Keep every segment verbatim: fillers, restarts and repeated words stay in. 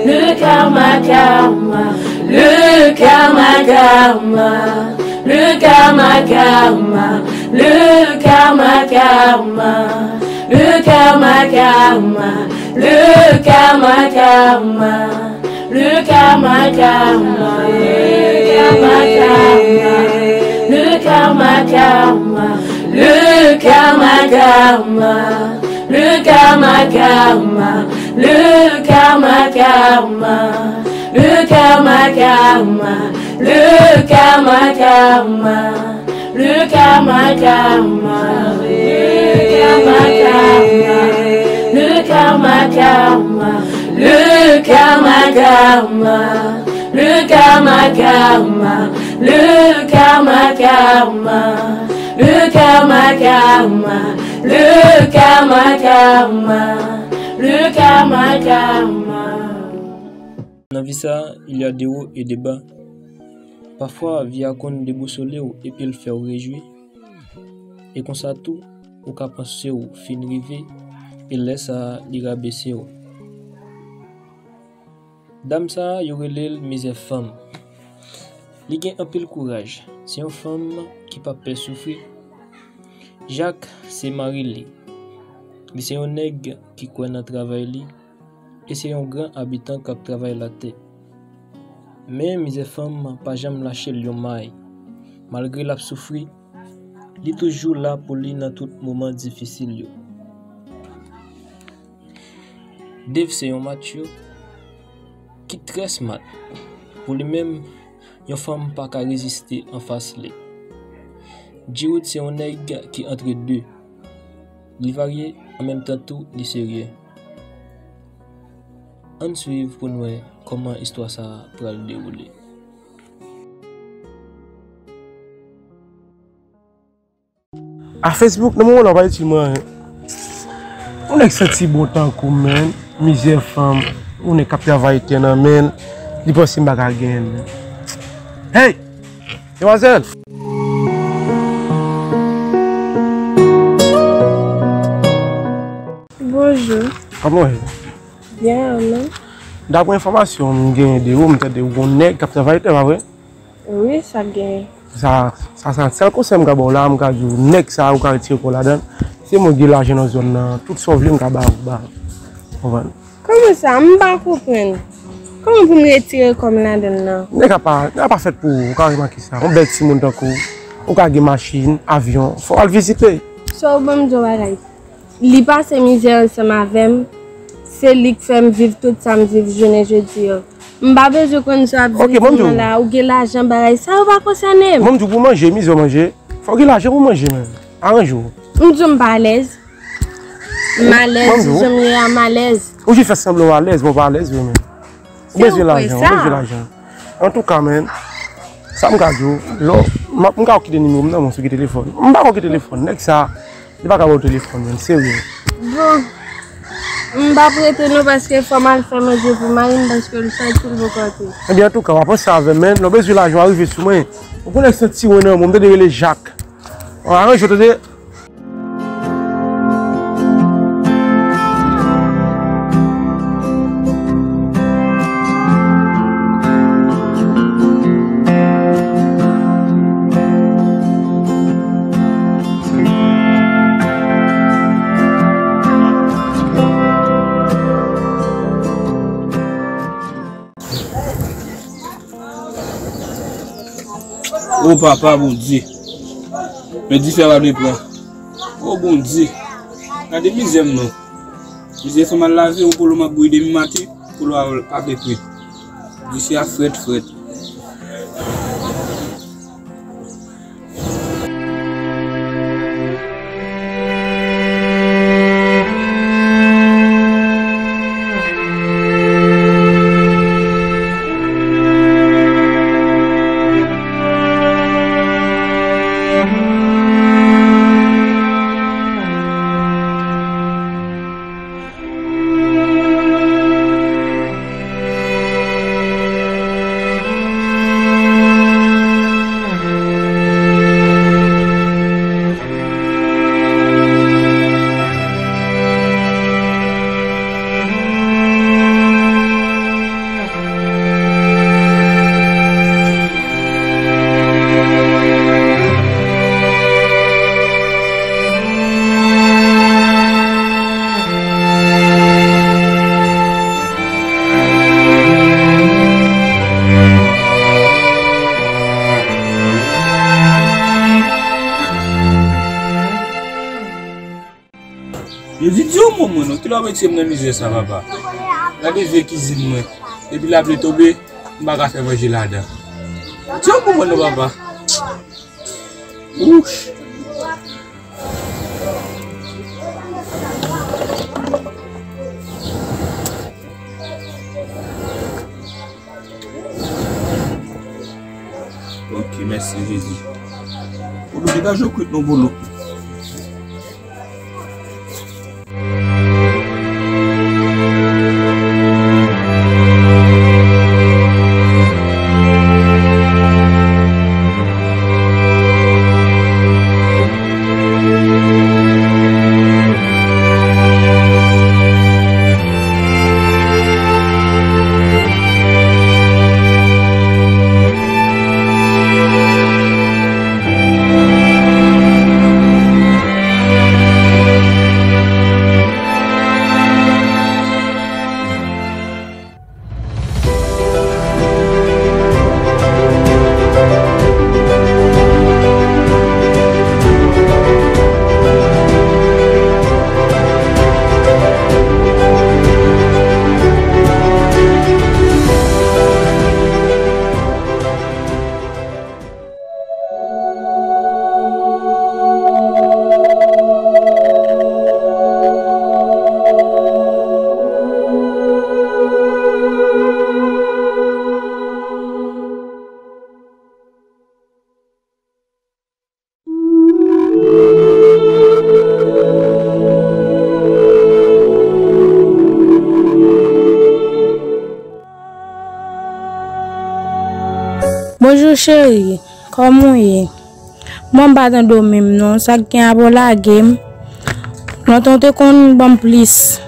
Le karma, karma, le karma, karma, le karma, karma, le karma, karma, le karma, karma, le karma, karma, le karma, karma, le karma, karma, le karma, karma, le karma, karma. Le karma, karma, le karma, karma, le karma, karma, le karma, karma, le karma, karma, le karma, karma, le karma, karma, le karma, karma, le karma, karma, le karma, karma, le karma, karma. Le karma, karma, le karma, karma. Nan vi sa, il y a des hauts et des bas. Pafwa, vi a konn debousole w epi l fè w rejwi. E konsa tou, ou ka panse w fin rive, e lè sa a, li rabese w. Dam sa a, yo rele l mizè fanm. Li gen anpil kouraj. Se yon fanm ki pa pè soufri. Jak se mari li. Li se yon nèg ki kwè nan travay li e se yon gran abitan k ap travay latè. Men mizè fanm pa janm lache l yon may. Malgre l ap soufri, li toujou la pou li nan tout moman difisil yo. Dave se yon matcho ki trè smart. Pou li menm, yon fanm pa ka reziste anfas li. Jiwood se yon nèg ki antre de. Li varye, an menm tan tou, li serye. Ann swiv pou n wè kòman istwa sa a pral dewoule. A Facebook, nan moman la, w pa itil mwen anyen. Yon nèg santi bon tankou m, men, mizè fanm, yon nèg k ap travay tè nan men l, li panse m pa ka genyen l, men. Hey! Demwazèl! Bonjou. Kòman w ye? Byen, ou menm? Daprè enfòmasyon m genyen de ou, m tande ou gon nèg k ap travay tè, pa vre? Wi, sa genyen. Sa, sa, sa, sèl konsèy m ka ba w la, m ka di w, nèg sa a ou ka retire kò w ladan l. Se mwen ki gen lajan nan zòn nan, tout sa w vle m ka ba w, ba w. Konprann? Kòman sa? M pa konprann. Kòman pou m retire kò m ladan l nan? Nèg la pa, nèg la pa fèt pou ou, ou ka remake sa. Yon bèl timoun tankou w, ou ka gen machin, avyon, fò w al vizite. Sa w ban m di w bagay. Li pase mizè ansanm avè m, se li k fè m viv tout sa m viv jounen jodi a. M pa bezwen konn sa w ap di timoun nan la, ou gen lajan, bagay sa yo pa konsène m. Mwen m di w pou manje, mizè w manje, fò w gen lajan pou manje, men. Aranje w. M di w m pa alèz. M alèz, jan m ye a m alèz. Ou jis fè sanblan w alèz, men w pa alèz vre, men. Ou bezwen lajan, ou bezwen lajan. Antouka, men, sa m ka di w, lò, m, m ka kite nimewo m nan men w sou ki telefòn. M pa konn ki telefòn, nèg sa, li pa ka ba w telefòn, men, serye. Bon, m p ap rete non, paske fò m al fè manje pou mari m, paske l fè tout bò kote. Ebyen, antouka, w a panse avè m, men, lè w bezwen lajan, w a rive sou mwen. Ou konnen se ti wen nan men w, m tande rele Jak. An, aranje w, tande. O papa Bondye, men dife a pa dwe pran. O Bondye, gade mizè m non. Mizè fè m al lave yon polo m ap bouyi depi maten, polo a pa vle kwit. Dife a frèt frèt. Jezi, di yon mo mwen non, kilè w mete m nan mizè sa, papa? Gade vye kizin mwen. Depi lapli tonbe, m pa ka fè manje ladan. Di yon mo mwen non, papa. Wouch. Ok, mèsi Jezi. Bolo, degaje w kwit non, Bolo. Bonjou cheri, kòman w ye? Mwen m pa tande w menm non, sa k gen avè w lage m. Lontan w te konn ban m plis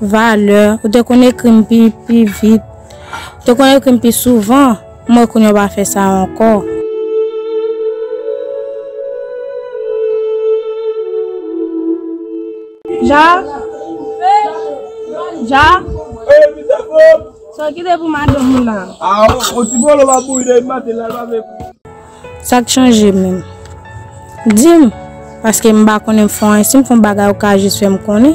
valè, ou te konn ekri m pi, pi vit, ou te konn ekri m pi souvan, mwen kounye a w pa fè sa ankò. Ja? Ja? Sa w kite pou madanm ou la? A, on ti bolo pa bouyi depi maten la, l pa vle bouyi. Sa k chanje menm? Di m, paske m pa konnen m fè anyen. Si m fè yon bagay, ou ka jis fè m konnen.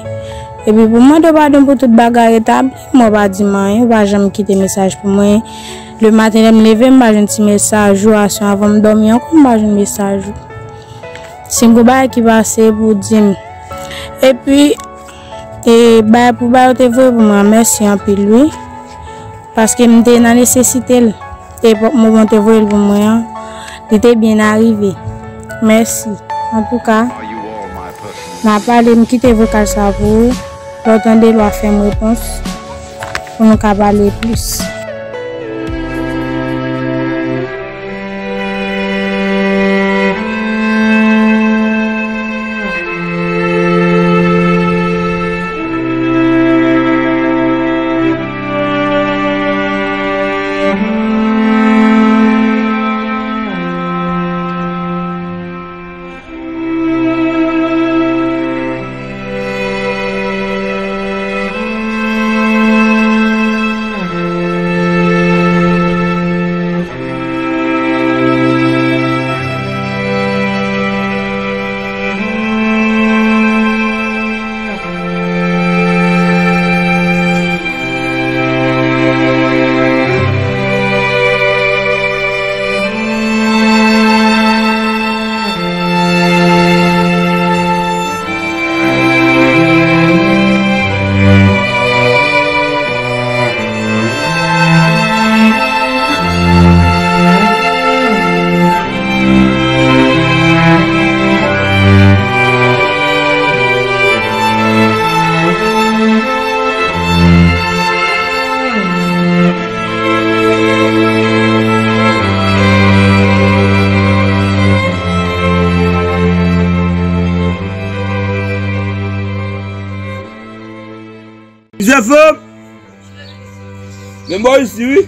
Epi pou m mande w padon pou tout bagay retabli, mwen pa di m anyen, ou pa janm kite mesaj pou mwen. Lematen lè m leve, m pa jwenn ti mesaj ou, aswè anvan m dòmi ankò, m pa jwenn mesaj ou. Si m gon bagay ki pase, pou di m. Epi, e, bagay pou bagay ou te voye pou mwen an, mèsi anpil, wi. Paske m te nan nesesite l. Epòk moman w te voye l pou mwen an, li te byen arive. Mèsi. Antouka, n a pale, m kite vokal sa pou ou. Lè w tande l, w a fè m repons pou nou ka pale plis. Plizyè fanm. Men bò isi wi.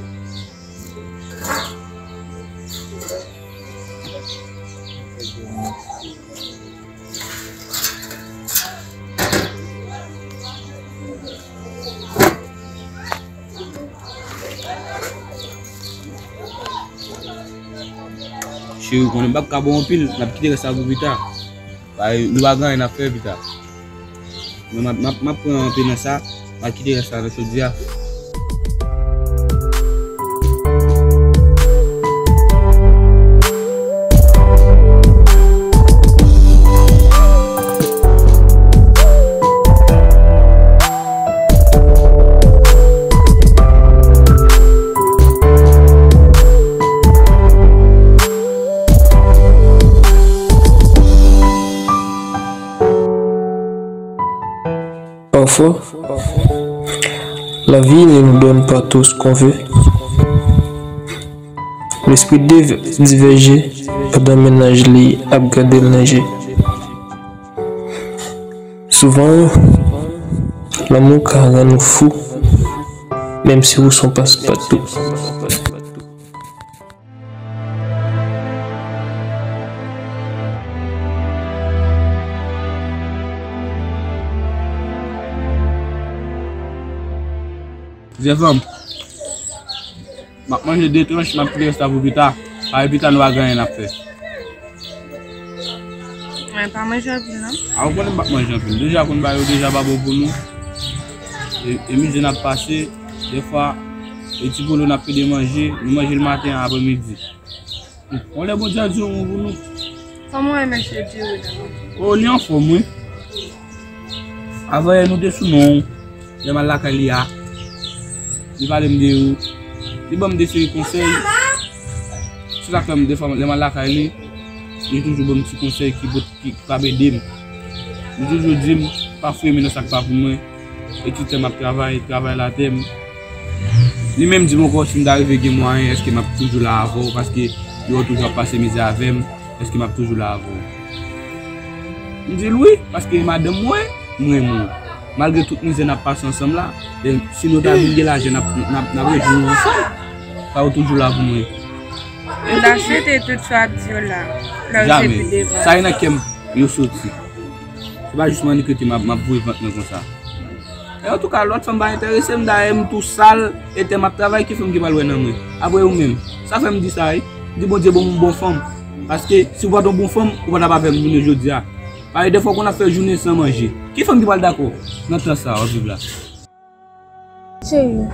Cheri, ou konnen m p ap ka ba w anpil, n ap kite rès la pou pita. Bay, nou pa gen anyen n ap fè pita. Men m ap, m ap, m ap pran anpe nan sa, m ap kite rès la nan chodyè a. Parfois, la vie ne nous donne pas tout ce qu'on veut. L'esprit div-, diverge pandan mennaj li ap gade l nan je. Souvan, lanmou ka rann ou fou, menm si ou son paspatou. Zèfanm, m ap manje de tranch, m ap kite rès la pou pita. Paske pita nou pa gen anyen n ap fè. Mwen pa manje anpil, non. A, ou konnen m p ap manje anpil. Deja konn bagay yo deja pa bon pou nou. E, e mizè n ap pase, dèfwa, e ti bolo n ap pede manje, nou manje l maten, aprè midi. Yon lè Bondye a di yon mo pou nou. Kòman w wè mesye Jerry la? O, li anfòm, wi. Avanyè nou te sou non, lè m al lakay li a, li pale m de ou. Li ban m de seri konsèy. Se sa k fè m, dèfwa, lè m al lakay li, li toujou ban m ti konsèy ki pot, ki, ki kab ede m. Li toujou di m, pa fouye men nan sa k pa pou mwen. E ti tè m ap travay, travay la tè m. Li menm di m ankò, si m ta rive gen mwayen, èske m ap toujou la avè w? Paske yo toujou ap pase mizè avè m, èske m ap toujou la avè w? M di l wi, paske e madanm mwen, m renmen w. Malgre tout mizè n ap pase ansanm la, e si nou ta vin gen lajan, n ap, n ap, n ap rejwenn nou ansanm. Sa yo toujou la pou mwen. M ta swete tout sa w ap di yo la, lè w te pi devan. Sa e nan kè m yo soti. Se pa jis m annik rete m ap, m ap voye vant mwen konsa. E antouka, lòt fanm pa enterese m, dayè m tou sal, e tè m ap travay, ki fanm ki pral wè nan mwen? Apre ou menm, sa fè m di sa, wi. M di Bondye ban m yon bon fanm. Paske si w pa t yon bon fanm, ou pa t ap avè m jounen jodi a. Paske dèfwa w konn ap fè jounen san manje. Ki fanm ki pral dakò nan tan sa a w ap viv la? Cheri.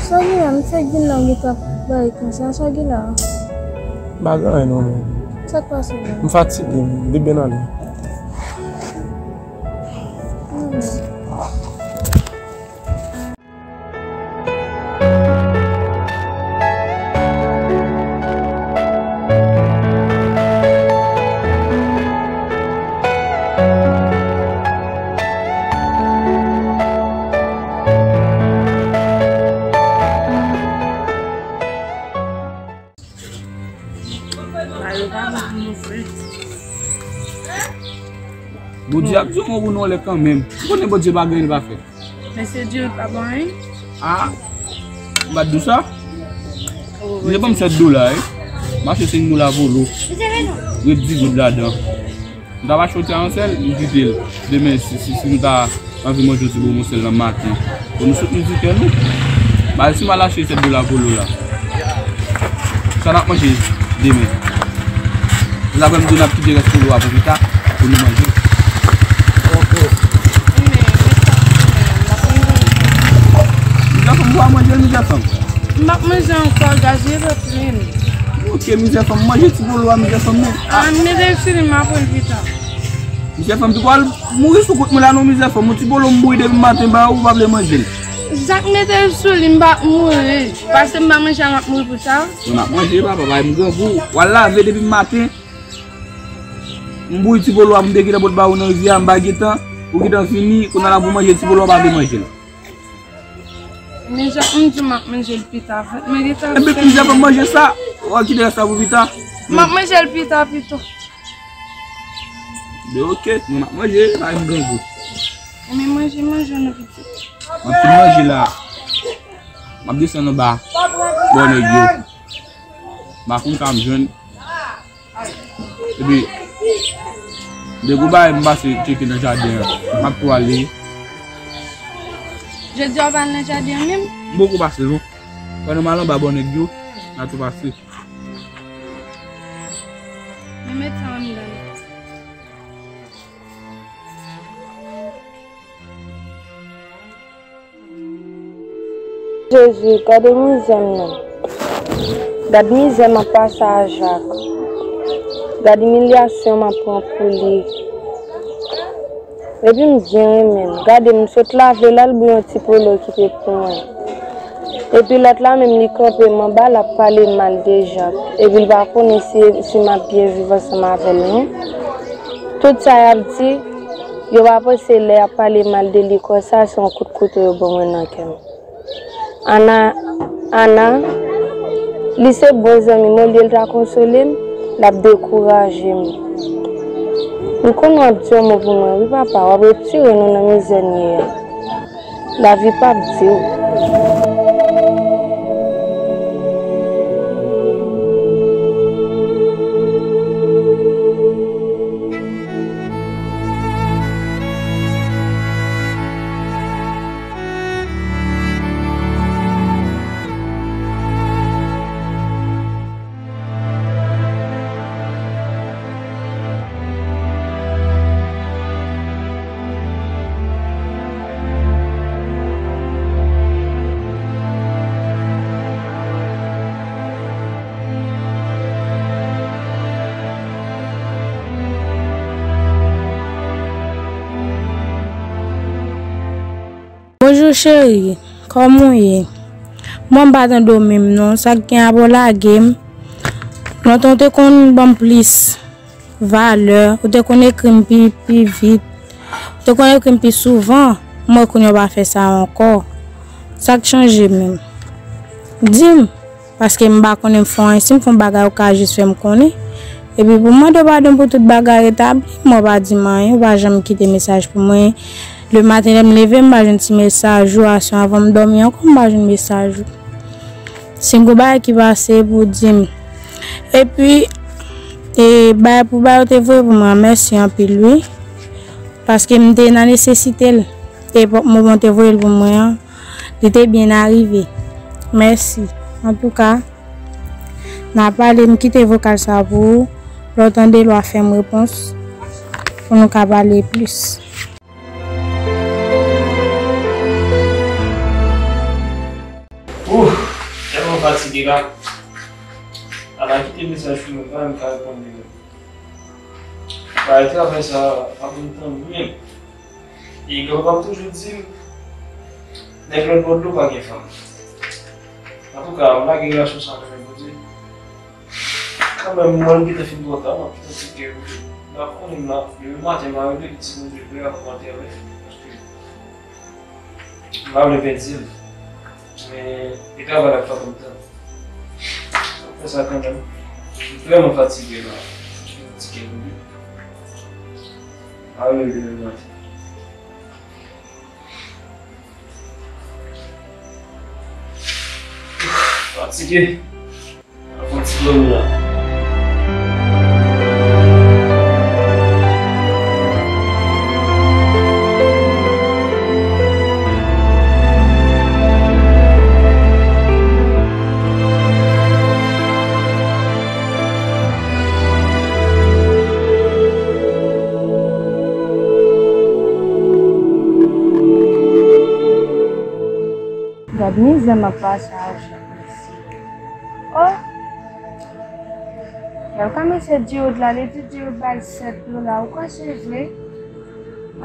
Sa w gen la, m fèk vin la, w gentan ap bay konsa. Sa w gen la? M pa gen anyen non, men. Sa k pase la? M fatige, m debyen ale. Bondye ap di yon mo pou nou anlè kanmenm. Ou konnen Bondye pa gen anyen li pa fè. Mesye Jerry pa bon anyen? A, m pa t di w sa? Misye ban m sèt dola, wi. M achte senk dola Polo. Ret dis goud ladan. M t ap achte yon ti aransèl, m kite l. Demen, si, si, si nou ta anvi manje yon ti bonbon sèl nan maten, pou nou soutni ti kè nou. Ba, si m al achte sèt dola Polo la, sa n ap manje demen? Laprèmidi, n ap kite rès Polo a pou pita, pou nou manje. Ok. Mizè fanm, ou pa manje l, mizè fanm? M p ap manje ankò, gaz yo plen. Ok, mizè fanm, manje ti Polo a, mizè fanm, men. A, m mete l sou li, m ap pran l pita. Mizè fanm, ou pral mouri sou kont mwen la non, mizè fanm. Yon ti Polo m bouyi depi maten ba ou, ou pa vle manje l. Zak mete l sou li, m p ap mouri. Paske m pa manje a, m ap mouri pou sa. Bon, n ap manje, papa, bay m grangou. W al lave depi maten. M bouyi ti Polo a, m te gentan pot ba ou nan rivyè a, m pa gentan. Ou gentan fini, kounye a la pou manje ti Polo a, w pa vle manje l. Men jan m di w m ap manje l pita, vant mwen gentan fè. Epi pita pou manje sa, w a kite rès la pou pita. M ap manje l pita pito. Be ok, mwen m ap manje, bay m grangou. Enben manje, manje w non pitit. M ap fin manje la. M ap desann anba bò nèg yo. M pa konn ka m jwenn. Epi, de gwo bagay m pase tcheke nan jaden an. M ap tou ale. Jodi a w pa al nan jaden an menm? M poko pase non. Pandan m al anba bò nèg yo, m a tou pase. Men met sa anndan. Jezi, gade mizè m nan. Gad mizè m ap pase a Jak. Gad imilyasyon m ap pran pou li. Epi m byen renmen l. Gade, m sot lave l, al bouyon ti polo kite pou mwen. Epi lòt la menm, li kanpe m anba, l ap pale mal de Jak. Epi l pa konnen si, si m ap byen viv ansanm avè l non. Tout sa y ap di, yo pa panse lè y ap pale mal de li konsa, se yon kout kouto yo ban mwen nan kè m. Ana, Ana, li se bon zanmi m, olye l ta konsole m, l ap dekouraje m. M konnen w ap di yon mo pou mwen wi papa, w ap retire nou nan mizè n ye a. Lavi p ap di w. Bonjou cheri, kòman w ye? Mwen m pa tande w menm non, sa k gen a pa w lage m. Lontan w te konn ban m plis valè, ou te konn ekri m pi, pi vit, ou te konn ekri m pi souvan, mwen kounye a w pa fè sa ankò. Sa k chanje menm? Di m. Paske m pa konnen m fè anyen. Si m fè yon bagay, ou ka jis fè m konnen. Epi pou m mande w padon pou tout bagay retabli, mwen w pa di m anyen, ou pa janm kite mesaj pou mwen. Lematen lè m leve, m pa jwenn ti mesaj ou, aswè anvan m dòmi ankò, m pa jwenn mesaj ou. Si m gon bagay ki pase, pou di m. Epi, e, bagay pou bagay ou te voye pou mwen, mèsi anpil, wi. Paske m te nan nesesite l. Epòk moman w te voye l pou mwen an, li te byen arive. Mèsi. Antouka, n a pale, m kite vokal sa pou ou. Lè w tande l, w a fè m repons pou nou ka pale plis. Ouh, tèlman fatige la. Ala kite mesaj pou mwen, pa menm ka reponn li menm. Bagay travay sa, pa konn tann menm. E granpapa m toujou di m, nèg lòt bò dlo pa gen fanm. Antouka, m lage relasyon sa nan men Bondye. Kanmenm, mwen, m gentan fin twò ta, m ap tann ti kè m. M ap konnen m la, demen maten, m a rele, li di Bondye, priyè a kòmante avè fini, paske m pa vle pèdi l. Men, li travay la pa kontan. Fè sa kanmenm. M vrèman fatige la. Fatige pou li. A rele demen maten. Fatige. Al pran ti dòmi la. Gad mizè m ap pase a, Jezi. Oh! Lè l ka mesye Djewod la, li di Djewod ba l sèt dola. Ou kwè se vre?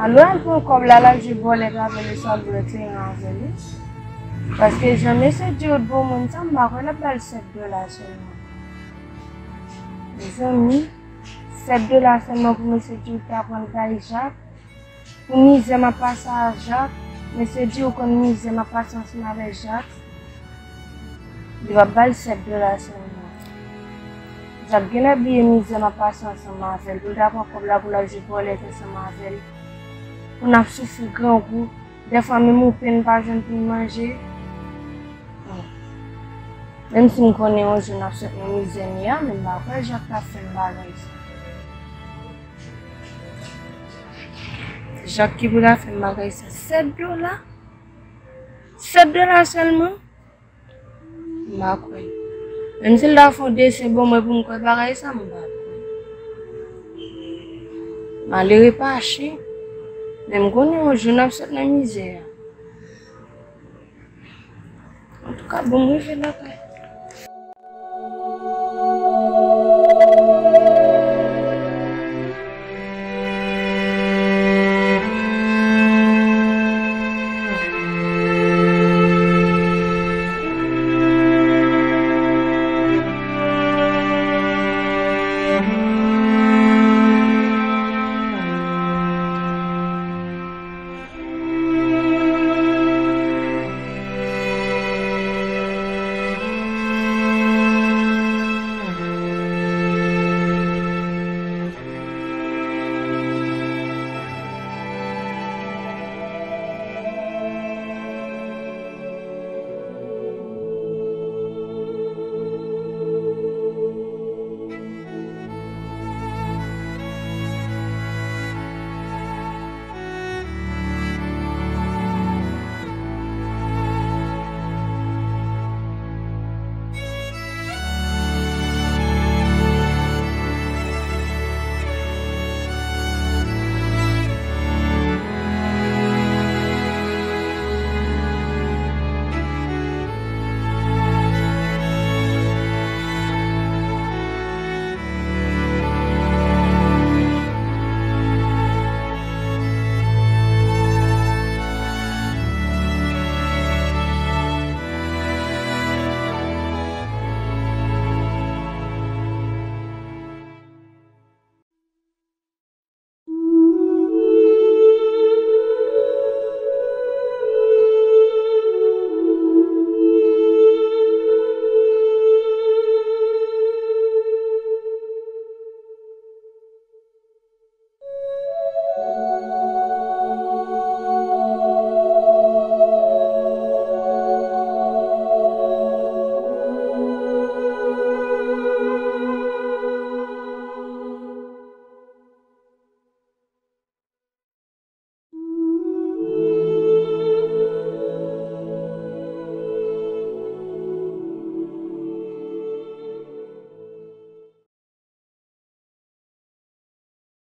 Alò, al pran kòb la, l al jwe bòlèt avè l, li sa l vle teren avè li. Paske jan mesye Djewod bon moun sa, m pa kwè l ap ba l sèt dola sèlman. Mezanmi, sèt dola sèlman pou mesye Djewod ta pran l bay Jak. Pou mizè m ap pase a Jak, mesye di ou konn mizè m ap pase ansanm avè Jak. Li p ap ba l sèt dola sèlman. Jak genlè bliye mizè m ap pase ansanm avè l, pou l ta pran kòb la pou l al jwe bòlèt ansanm avè l. Pou n ap soufri grangou, dèfwa menm yon pen n pa jwenn pou n manje. Menm si m konnen yon jou n ap sot nan mizè n ye a, men m pa kwè Jak t ap fè m bagay sa. Jak ki pou ta fè m bagay sa. Sèt dola? Sèt dola sèlman? M pa kwè. Menm si l ta fè yon desen ban mwen pou m kwè bagay sa, m pa kwè. Malere pa chen. Men m konnen yon jou n ap sot nan mizè a. Ah bon, m rive lakay.